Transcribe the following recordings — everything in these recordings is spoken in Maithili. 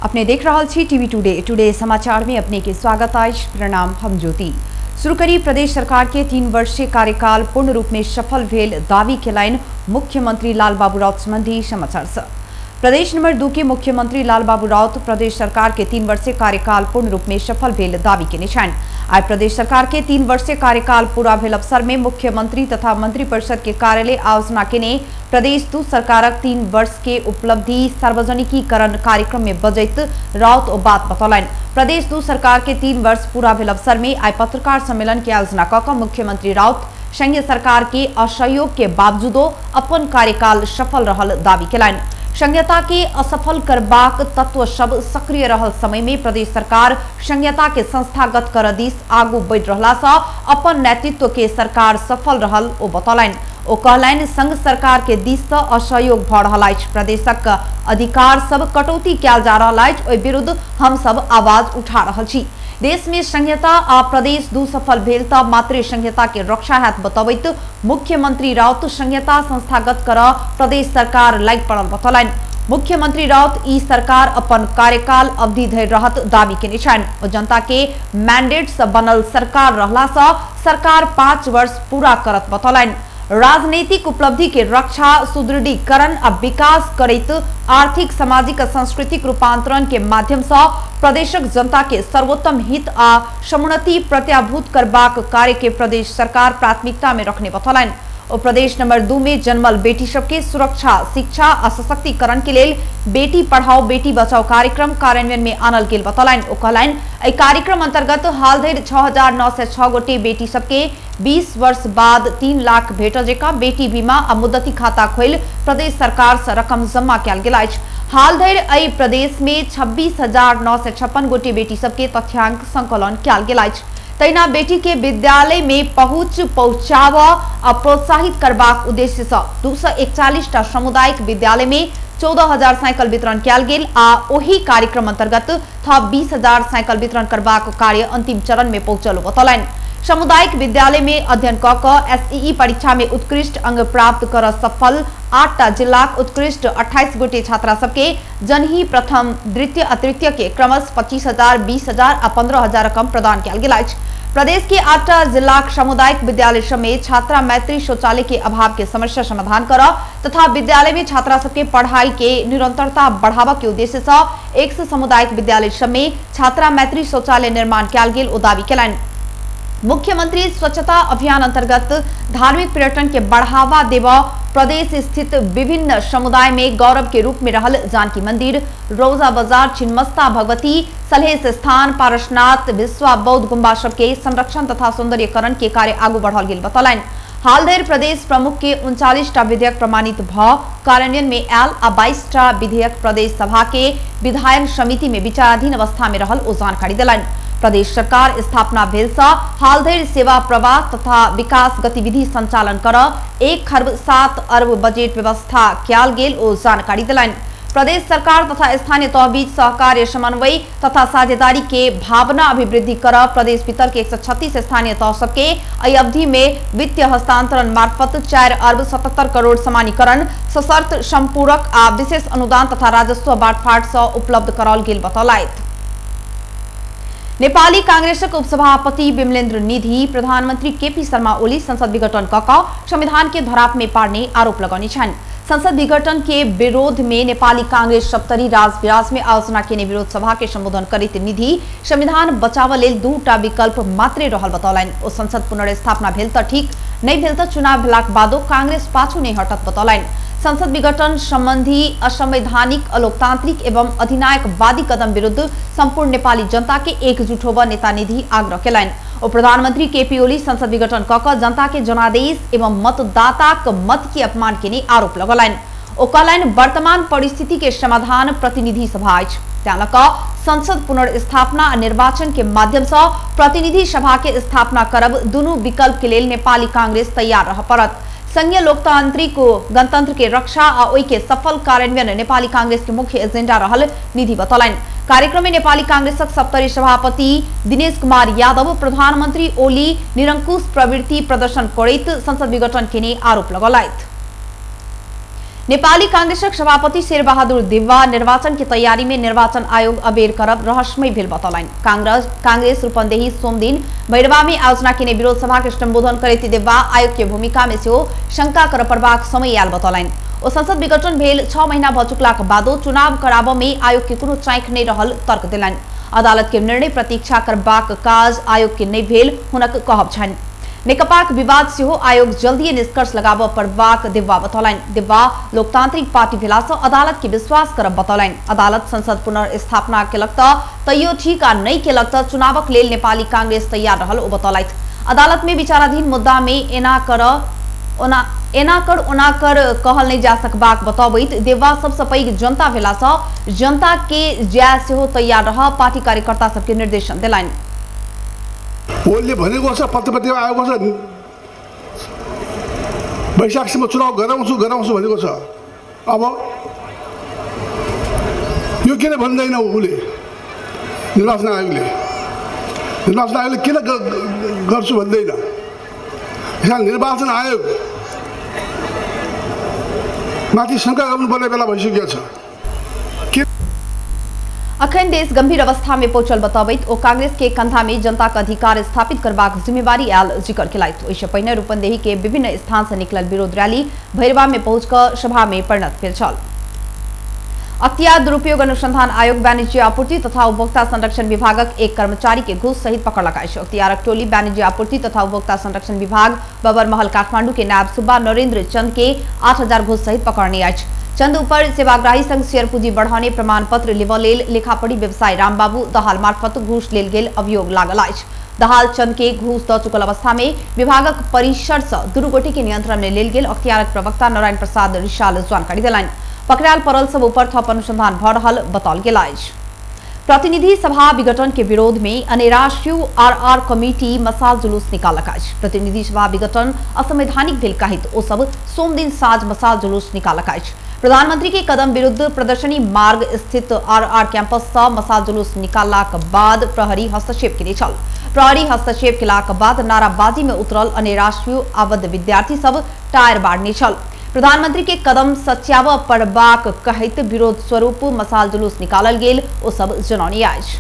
अपने देख रहल छी टीवी टुडे। टुडे समाचार में अपने के स्वागत अछि। प्रणाम, हम ज्योति। शुरू करी प्रदेश सरकार के 3 वर्षीय कार्यकाल पूर्ण रूप में सफल भेल दावी केलनि मुख्यमंत्री लालबाबू राउत संबंधी समाचार से। प्रदेश नंबर 2 के मुख्यमंत्री लालबाबू राउत प्रदेश सरकार के 3 वर्षीय कार्यकाल पूर्ण रूप में सफल भेल दावी केने छनि। आइ प्रदेश सरकार के 3 वर्षीय कार्यकाल पूरा भेल अवसर में मुख्यमंत्री तथा मंत्री परिषद के कार्यालय आयोजना केने प्रदेश 2 सरकारक 3 वर्ष के उपलब्धि सार्वजनिकीकरण कार्यक्रम में बजैत राउत ओ बात बतौलनि। प्रदेश 2 सरकार के 3 वर्ष पूरा भेल अवसर में आइ पत्रकार सम्मेलन के आयोजना कऽ कऽ मुख्यमंत्री राउत संघीय सरकार के असहयोग के बावजूदो अपन कार्यकाल सफल रहल दावी केलनि। संघीयता के असफल करबाक तत्व सब सक्रिय रहल समय में प्रदेश सरकार संघीयता के संस्थागत कर दिस आगू बढ़ि रहला सँ अपन नेतृत्व के सरकार सफल रहल ओ बतौलनि। ओ कहलनि संघ सरकार के दिस सँ असहयोग भऽ रहल अछि, प्रदेशक अधिकार सब कटौती कयल जा रहल अछि, ओहि विरुद्ध हम सब आवाज उठा रहल छी। देश में संघीयता आ प्रदेश 2 सफल भेल तऽ मात्रे संघीयता के रक्षा हैत बतबैत मुख्यमंत्री राउत संघीयता संस्थागत कर प्रदेश सरकार लागि पड़ल बतौलनि। मुख्यमंत्री राउत ई सरकार अपन कार्यकाल अवधि धरि रहत दावी केने छनि। ओ जनता के मैंडेट से बनल सरकार रहला सँ सरकार 5 वर्ष पूरा करत बतौलनि। राजनीतिक उपलब्धि के रक्षा, सुदृढ़ीकरण आ विकास करैत आर्थिक, सामाजिक आ सांस्कृतिक रूपांतरण के माध्यम सँ प्रदेशक जनता के सर्वोत्तम हित आ समुन्नति प्रत्याभूत करबाक कार्य के प्रदेश सरकार प्राथमिकता में रखने बतौलनि। ओ प्रदेश नंबर 2 में जन्मल बेटी सबके सुरक्षा, शिक्षा आ सशक्तिकरण के लेल बेटी पढ़ाओ बेटी बचाओ कार्यक्रम कार्यान्वयन में आनल गेल बतौलनि। ओ कहलनि एहि कार्यक्रम अंतर्गत हाल धरि 6906 गोटे बेटी सबके 20 वर्ष बाद 3 लाख भेटल जेका बेटी बीमा आ मुद्दती खाता खोलि प्रदेश सरकार से रकम जमा कयल गेल अछि। हाल धरि एहि प्रदेश में 26,956 गोटे बेटी सबके तथ्यांक संकलन कयल गेल अछि। तहिना बेटी के विद्यालय में पहुंच पहुंचाबऽ आ प्रोत्साहित करबाक उद्देश्य सँ 241टा सामुदायिक विद्यालय में 14,000 साइकिल वितरण कयल गेल आ ओहि कार्यक्रम अंतर्गत थप 20,000 साइकिल वितरण करबाक कार्य अंतिम चरण में पहुंचल बतौलनि। सामुदायिक विद्यालय में अध्ययन कऽ कऽ एसईई परीक्षा में उत्कृष्ट अंक प्राप्त कर सफल 8टा जिलाक उत्कृष्ट 28 गोटे छात्रा सबके जनही प्रथम, द्वितीय आ तृतीय के क्रमश 25,000, 20,000 आ 15,000 रकम प्रदान कयल गेल अछि। प्रदेश के 8टा जिलाक सामुदायिक विद्यालय सब में छात्रा मैत्री शौचालय के अभाव के समस्या समाधान कर तथा विद्यालय में छात्रा सबके पढ़ाई के निरंतरता बढ़ावा के उद्देश्य से 100 सामुदायिक विद्यालय सब में छात्रा मैत्री शौचालय निर्माण कयल गेल ओ दावी केलनि। मुख्यमंत्री स्वच्छता अभियान अंतर्गत धार्मिक पर्यटन के बढ़ावा देव प्रदेश स्थित विभिन्न समुदाय में गौरव के रूप में रहल जानकी मंदिर, रोजा बाजार, छिन्मस्ता भगवती, सलहेश स्थान, पारसनाथ, विश्वा बौद्ध गुम्बा सबके संरक्षण तथा सौंदर्यकरण के कार्य आगू बढ़ल गेल बतौलनि। हाल धरि प्रदेश प्रमुख के 39टा विधेयक प्रमाणित भऽ कार्यान्वयन में आयल आ 22टा विधेयक प्रदेश सभा के विधायन समिति में विचाराधीन अवस्था में रहल ओ जानकारी देलनि। प्रदेश सरकार स्थापना भेल सँ हाल धरि सेवा प्रवाह तथा विकास गतिविधि संचालन कर 1 खर्ब 7 अरब बजट व्यवस्था कयल गेल ओ जानकारी देलनि। प्रदेश सरकार तथा स्थानीय तह बीच सहकार्य, समन्वय तथा साझेदारी के भावना अभिवृद्धि कर प्रदेश भीतर के 136 स्थानीय तह सबके एहि अवधि में वित्तीय हस्तांतरण मार्फत 4 अरब 77 करोड़ समानीकरण, सशर्त संपूरक आ विशेष अनुदान तथा राजस्व बाँटफाट सँ उपलब्ध कराओल गेल बतौलथि। नेपाली कांग्रेसक उपसभापति विमलेन्द्र निधि प्रधानमंत्री केपी शर्मा ओली संसद विघटन कऽ कऽ संविधान के धराप में पारने आरोप लगौने छनि। संसद विघटन के विरोध में नेपाली कांग्रेस सप्तरी राजविराज में आयोजना केने विरोध सभा के संबोधन करैत निधि संविधान बचाव लेल 2टा विकल्प मात्रे रहल बतौलनि। ओ संसद पुनर्स्थापना भेल तऽ ठीक, नहि भेल तऽ चुनाव भेलाक बादो कांग्रेस पाछू नहि हटत बतौलनि। संसद विघटन संबंधी असंवैधानिक, अलोकतांत्रिक एवं अधिनायकवादी कदम विरुद्ध संपूर्ण नेपाली जनता के एकजुट होबऽ नेता निधि आग्रह केलनि। ओ प्रधानमंत्री केपी ओली संसद विघटन कऽ कऽ जनता के जनादेश एवं मतदाताक मत के अपमान केने आरोप लगौलनि। ओ कहलनि वर्तमान परिस्थिति के समाधान प्रतिनिधि सभा अछि, तें लऽ कऽ संसद पुनर्स्थापना आ निर्वाचन के माध्यम सँ प्रतिनिधि सभा के स्थापना करब दुनू विकल्प के लेल नेपाली कांग्रेस तैयार रहऽ पड़त। संघीय लोकतांत्रिक गणतंत्र के रक्षा आ ओहि के सफल कार्यान्वयन नेपाली कांग्रेस के मुख्य एजेंडा रहल निधि बतौलनि। कार्यक्रम में नेपाली कांग्रेसक सप्तरी सभापति दिनेश कुमार यादव प्रधानमंत्री ओली निरंकुश प्रवृत्ति प्रदर्शन करैत संसद विघटन केने आरोप लगौलथि। नेपाली कांग्रेसक सभापति शेरबहादुर देउवा निर्वाचन के तैयारी में निर्वाचन आयोग अबेर करब रहस्यमय भेल बतौलनि। कांग्रेस रूपन्देही सोमदिन भैरवा में आयोजना केने विरोध सभा के संबोधन करैत देउवा आयोग के भूमिका में सेहो शंका कर पड़बाक समय आयल बतौलनि। ओ संसद विघटन भेल 6 महीना भ चुकलाक बादो चुनाव कराबऽ में आयोग के कोनो चाँखि नहि रहल तर्क देलनि। अदालत के निर्णय प्रतीक्षा करबाक काज आयोग के नहि भेल हुनक कहब छनि। नेकपाक विवाद सेहो आयोग जल्दी निष्कर्ष लगाबऽ पड़बाक देउवा बतौलनि। देउवा लोकतांत्रिक पार्टी भेला सँ अदालत के विश्वास करब बतौलनि। अदालत संसद पुनर्स्थापना केलक त तैयो ठीक आ नहि केलक त चुनावक लेल नेपाली कांग्रेस तैयार रहल ओ बतौलथि। अदालत में विचाराधीन मुद्दा में एना कर ओना कर कहल नहि जा सकबाक बतौबैत देउवा सबसँ पैघ जनता भेला सँ जनता के जाय सेहो तैयार रह पार्टी कार्यकर्ता सबके निर्देशन देलनि। ओलीले भनेको छ, पत्रपत्रिका आएको छ, वैशाखसम्म चुनाव गराउँछु गराउँछु भनेको छ। अब यो किन भन्दैन उसले? निर्वाचन आयोगले किन गर्छु भन्दैन? निर्वाचन आयोग माथि शङ्का गर्नुपर्ने बेला भइसकेको छ। अखन देश गंभीर अवस्था में पहुंचल बतबैत ओ कांग्रेस के कंधा में जनता के अधिकार स्थापित करबाक जिम्मेवारी आयल जिक्र केलथि। ओहिसँ पहिने रूपन्देही के विभिन्न स्थान से निकलल विरोध रैली भैरवा में पहुंचकर सभा में परिणत भेल छल। अख्तियार दुरुपयोग अनुसंधान आयोग वाणिज्य आपूर्ति तथा उपभोक्ता संरक्षण विभागक एक कर्मचारी के घूस सहित पकड़लक अछि। अख्तियारक टोली वाणिज्य आपूर्ति तथा उपभोक्ता संरक्षण विभाग बबरमहल काठमांडू के नायब सुब्बा नरेंद्र चंद के 8,000 घूस सहित पकड़ने अछि। चंद ऊपर सेवाग्राही संघ शेयर पूंजी बढ़ाने प्रमाण पत्र लेबऽ लेल लेखापढ़ी व्यवसायी रामबाबू दहाल मार्फत घूस लेल गेल अभियोग लागल अछि। दहाल चंद के घूस दऽ चुकल अवस्था में विभागक परिसर से दुनू गोटे के नियंत्रण में लेल गेल अख्तियारक प्रवक्ता नारायण प्रसाद रिशाल जानकारी देलनि। पकड़ायल पड़ल सब ऊपर थप अनुसंधान भऽ रहल बताओल गेल अछि। प्रतिनिधि सभा विघटन के विरोध में अनेरास्यू आरआर कमिटी मसाल जुलूस निकालक अछि। प्रतिनिधि सभा विघटन असंवैधानिक भेल कहैत ओ सब सोमदिन साँझ मसाल जुलूस निकालक अछि। प्रधानमंत्री के कदम विरुद्ध प्रदर्शनी मार्ग स्थित आरआर कैंपस से मसाल जुलूस निकाललाक बाद प्रहरी हस्तक्षेप केने छल। प्रहरी हस्तक्षेप केलाक बाद नाराबाजी में उतरल अनेरास्यू आबद्ध विद्यार्थी सब टायर बारने छल। प्रधानमंत्री के कदम सच्याब पड़बाक कहैत विरोध स्वरूप मसाल जुलूस निकालल गेल ओ सब जनौने अछि।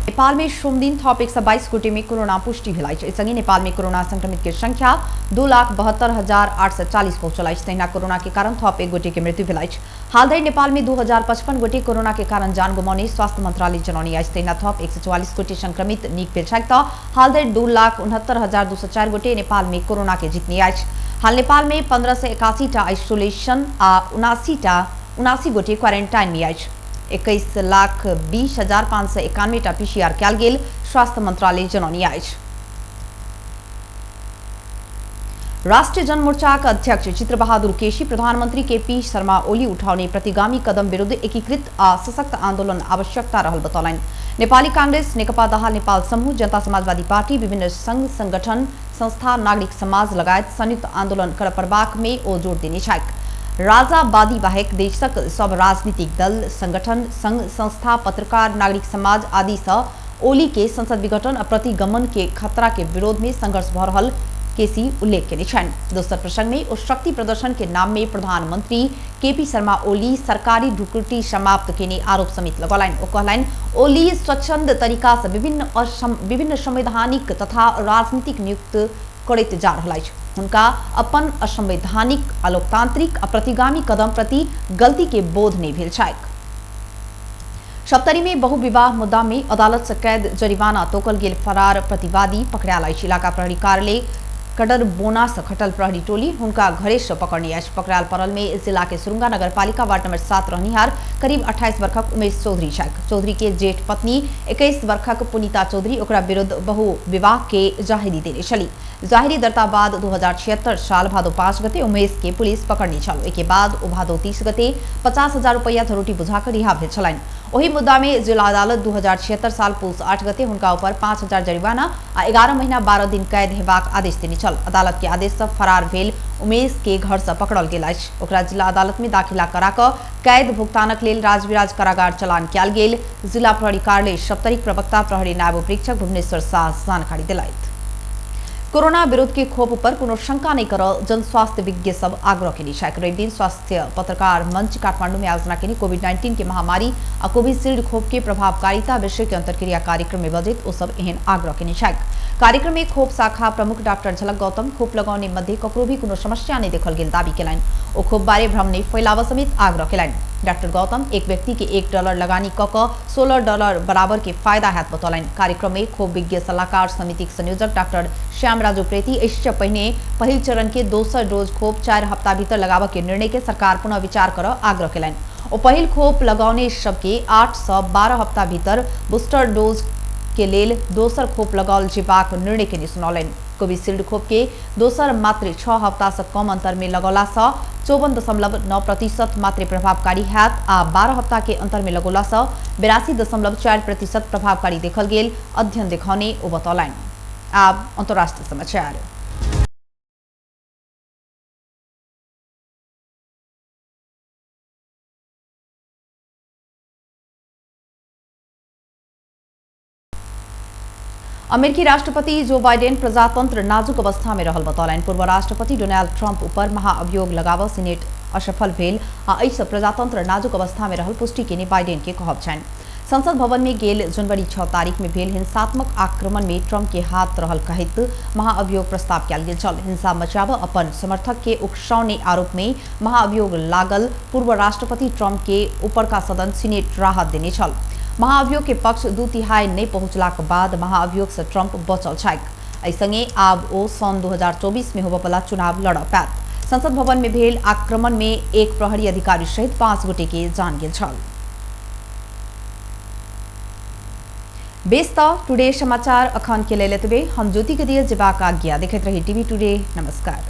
नेपाल में सोमदिन थप 122 गोटे में कोरोना पुष्टि भेल अछि। संगे नेपाल में कोरोना संक्रमित के संख्या 2,72,840 पहुंचल अछि। तहिना कोरोना के कारण थप 1 गोटे के मृत्यु भेल अछि। हाल धरि नेपाल में 2,055 गोटे कोरोना के कारण जान गुमाउने स्वास्थ्य मंत्रालय जनौने अछि। तहिना थप 144 गोटे संक्रमित नीक भेल छथि त हाल धरि 2,69,204 गोटे नेपाल में कोरोना के जीतने अछि। हाल नेपाल में 1,581 टा आइसोलेशन आ 79 गोटे क्वारेंटाइन में अछि। 21,20,591 टा पीसीआर कयल गेल स्वास्थ्य मंत्रालय जनौने अछि। राष्ट्रीय जनमोर्चाक अध्यक्ष चित्रबहादुर केसी प्रधानमंत्री के पी शर्मा ओली उठाउने प्रतिगामी कदम विरुद्ध एकीकृत आ सशक्त आंदोलन आवश्यकता रहल बतौलनि। नेपाली कांग्रेस, नेकपा दाहाल नेपाल समूह, जनता समाजवादी पार्टी, विभिन्न संघ संगठन संस्था, नागरिक समाज लगायत संयुक्त आंदोलन कर पड़बाक में ओ जोड़ देने छथि। राजावादी बाहेक देशक सब राजनीतिक दल, संगठन, संघ संस्था, पत्रकार, नागरिक समाज आदि सँ ओली के संसद विघटन आ प्रतिगमन के खतरा के विरोध में संघर्ष भऽ रहल केसी उल्लेख केने छनि। दोसर प्रसंग में ओ शक्ति प्रदर्शन के नाम में प्रधानमंत्री केपी शर्मा ओली सरकारी ढुकुटी समाप्त केने आरोप समेत लगौलनि। ओ कहलनि ओली स्वच्छंद तरीका से विभिन्न संवैधानिक तथा राजनीतिक नियुक्त करैत जा रहल अछि। हुनका अपन असंवैधानिक, अलोकतांत्रिक आ प्रतिगामी कदम प्रति गलती के बोध नहि भेल छैक। सप्तरी में बहुविवाह मुद्दा में अदालत से कैद जरिमाना तोकल गेल फरार प्रतिवादी पकड़ायल अछि। इलाका प्रहरी कार्यालय कडरबोना से खटल प्रहरी टोली हुनका घरे से पकड़ने अछि। पकड़ायल पड़ल में जिला के सुरुंगा नगरपालिका वार्ड नंबर 7 रहनिहार करीब 28 वर्षक उमेश चौधरी छथि। चौधरी के जेठ पत्नी 21 वर्षक पुनीता चौधरी ओकरा विरुद्ध बहुविवाह के जाहिरी देने छली। जाहिरी दर्ता बाद 2076 साल भादो 5 गते उमेश के पुलिस पकड़ने छल। ओहिके बाद ओ भादो 30 गते 50,000 रुपैया झरोटी बुझाकर रिहा भेल छलनि। ओहि मुद्दा में जिला अदालत 2076 साल पुस 8 गते हुनका ऊपर 5,000 जरिमाना आ 11 महीना 12 दिन कैद हेबाक आदेश देने छल। अदालत के आदेश से फरार भेल उमेश के घर से पकड़ल गेल अछि। ओकरा जिला अदालत में दाखिला करा कऽ कैद भुगतानक लेल राजविराज कारागार चलान कयल गेल। जिला प्रहरी कार्यालय सप्तरीक प्रवक्ता प्रहरी नायब उपरीक्षक भुवनेश्वर शाह जानकारी दिलथि। कोरोना विरुद्ध के खोप पर कोनो शंका नहीं कर जन स्वास्थ्य विज्ञ सब आग्रह केने छथि। रवि दिन स्वास्थ्य पत्रकार मंच काठमांडू में आयोजना केने कोविड-19 के महामारी आ कोविशील्ड खोप के प्रभावकारिता विषय के अंतर्क्रिया कार्यक्रम में बजैत ओ सब एहन आग्रह केने छथि। कार्यक्रम में खोप शाखा प्रमुख डॉक्टर झलक गौतम खोप लगौने मध्य ककरो भी कोनो समस्या नहीं देखल गेल दावी केलनि। ओ खोप बारे भ्रम नहीं फैलाव समेत आग्रह केलनि। डॉक्टर गौतम एक व्यक्ति के $1 लगानी क क $16 बराबर के फायदा हैत बतौलनि। कार्यक्रम में खोप विज्ञ सलाहकार समिति के संयोजक डॉक्टर श्याम राजू प्रेती एहिसँ पहिने पहिल चरण के दोसर डोज खोप 4 हफ्ता भीतर लगाबऽ के निर्णय के सरकार पुनः विचार कर आग्रह केलनि। ओ पहिल खोप लगौने सबके 8 से 12 हफ्ता भीतर बूस्टर डोज के लेल दोसर खोप लगाओल जेबाक निर्णय के सुनौलनि। कोविशील्ड खोप के दोसर मात्र 6 हफ्ता से कम अंतर में लगौला से 54.9% मात्र प्रभावकारी हैत आ 12 हफ्ता के अंतर में लगौला से 82.4% प्रभावकारी देखल गेल अध्ययन देखौने ओ बतौलनि। आब अंतर्राष्ट्रीय समाचार। अमेरिकी राष्ट्रपति जो बाइडेन प्रजातंत्र नाजुक अवस्था में रहल बतौलनि। पूर्व राष्ट्रपति डोनाल्ड ट्रंप ऊपर महाअभियोग लगाव सीनेट असफल भेल आ एहिसँ प्रजातंत्र नाजुक अवस्था में रहल पुष्टि केने बाइडेन के कहब छनि। संसद भवन में गेल जनवरी 6 तारीख में भेल हिंसात्मक आक्रमण में ट्रंप के हाथ रहल कहैत महाअभियोग प्रस्ताव कयल गेल छल। हिंसा मचाब अपन समर्थक के उकसाउने आरोप में महाअभियोग लागल पूर्व राष्ट्रपति ट्रंप के ऊपरका सदन सीनेट राहत देने छल। महाअभियोग के पक्ष 2/3 नहीं पहुंचलाक बाद महाअभियोग से ट्रंप बचल छथि। एहि संगे आब ओ सन 2024 में होबयवला चुनाव लड़ पायत। संसद भवन में भेल आक्रमण में एक प्रहरी अधिकारी सहित 5 गोटे के जान गेल छल। बेस त टुडे समाचार अखन के लेल एतबे। हम ज्योति के दिए जेबाक आज्ञा। देखैत रही टीवी टुडे। नमस्कार।